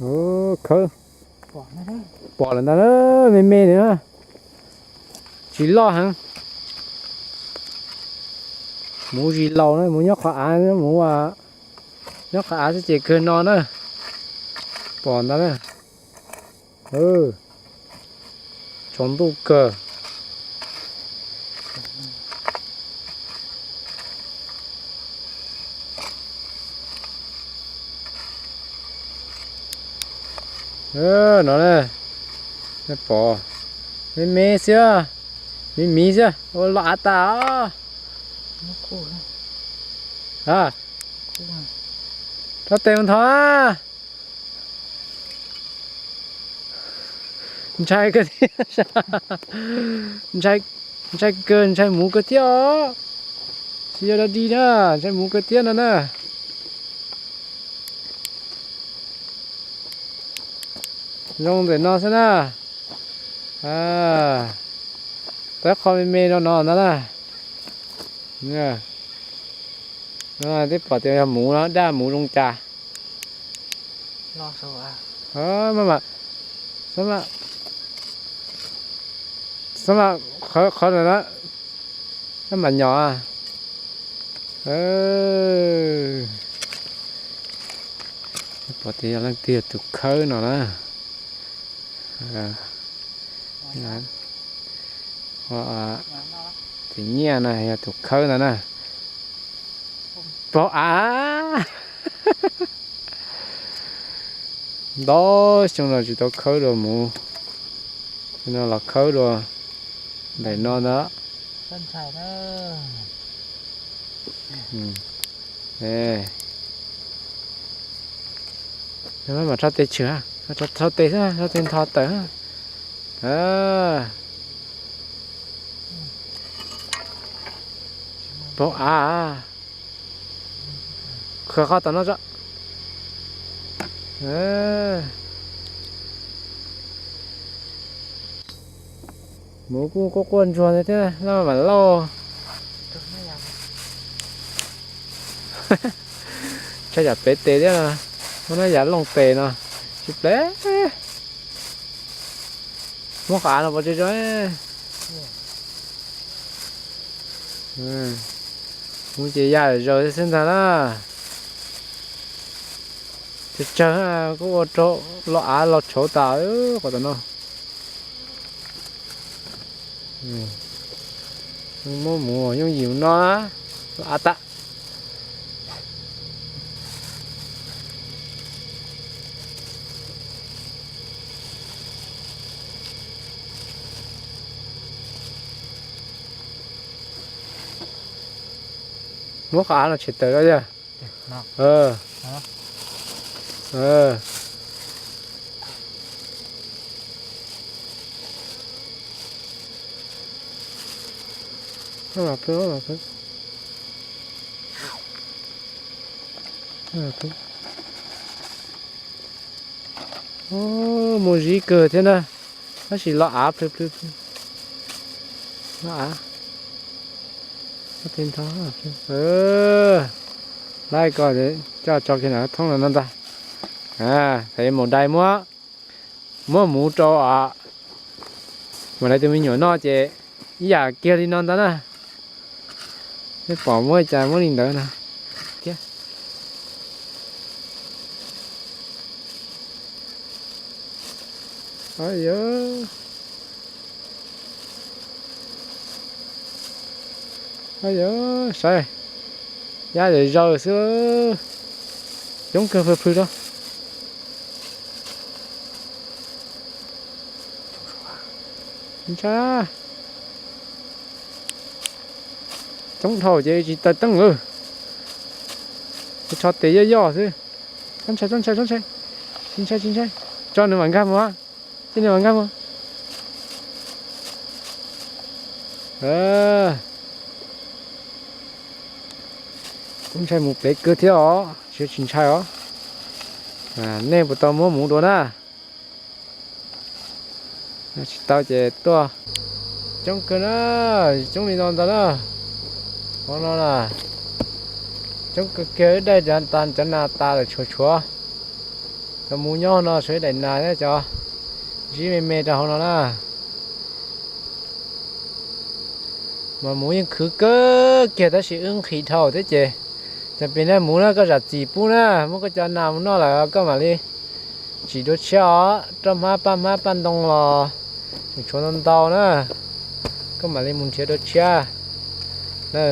Khawb, pom lawm ntag na, me me li na, tsis loj heev. Muv zis laus na, muv nyob qhov av, muv nyob qhov av xwb ces kawg no na. Pom ntag na. Tsaus ntuj kawg. No na, pom me me xwb, me me xwb, ua loj av tas. Rov tes mus ntho. Ntshai kawg thiab, ntshai kawg, ntshai muv kawg thiab os. Tsis yog dog dig na, ntshai muv kawg thiab no na. Zoo ntawm no xwb na. Tawb qho me me no no ntag na. Twb pom tias yog muv no, dab muv zoo cas. Maj mam, maj mam, qhov no na, maj mam nyom. Pom tias yog leej twg yog tus khawb no na. Tus nyiaj no yog tus khawb ntag na. Pog av. Ntau xyoo no tsis tau khawb dua muv, no los khawb dua ntawm no ntag. Mam rho tes tshwm, rho tes, rho tes ntho tawm. Pog av. Khawb qhov tom no tso. Muv kuj quaj quaj ntsuag thiab, loj mam lauj. Tshaj yam pem tes thiab no, muab nab yam looj tes no, tsis plam. Muab qhov av no pov tseg tso. Muv ces ya zawg xwb ntag na. Tsawg tsawg kuj ua rau los av los tshauv tas qhov tom no. Muab muv yooj yim no los av tas. Muab qhov av no tshem tawm yog. Muaj zib kawg thiab na, tab sis los av plhws plhws plhws. Los av. Laib ko coj tso kiag ntawm thoob no ntag. Thaum mus dai muab, muab muv rau, mus dai tus me nyuam noj ces ib yam kiag li no ntag na. Peb pom muab cas muab li ntawd no thiab. Yog, saib, yab zaws xwb, coob kawg plhws plhws rau. Ntshai, coob dhau ces tsis taws teeb lawm. Tso tes yoj yoj xwb. Txhob ntshai, txhob ntshai, txhob ntshai. Tsis ntshai, tsis ntshai. Tso nws mam nkag mus, tso nws mam nkag mus. Kuv ntshai mus pem kawg thiab os, tsis tsis ntshai os. Nej puas tau muab muv dua na? Tsis tau ces tuaj. Coob kawg na, coob li no ntag na. Hauv no na, coob kawg kiag, wb daig tas cov nas tas lawm tshuav tshuav. Cov muv nyob no tshuav ib daim nas thiab cov ntsib me me rau hauv no na. Mas muv yeej khwv kawg kiag tab sis wb nqhis dhau thiab ces, cas pem na muv na koj zam txim pub na, muab koj cov nas mus noj lawm koj mam li tsim dua tshiab os. Roj hmab paj hmab paj ntoo los tseem tshuav ntau ntau na, koj mam li mus nrhiav dua tshiab na.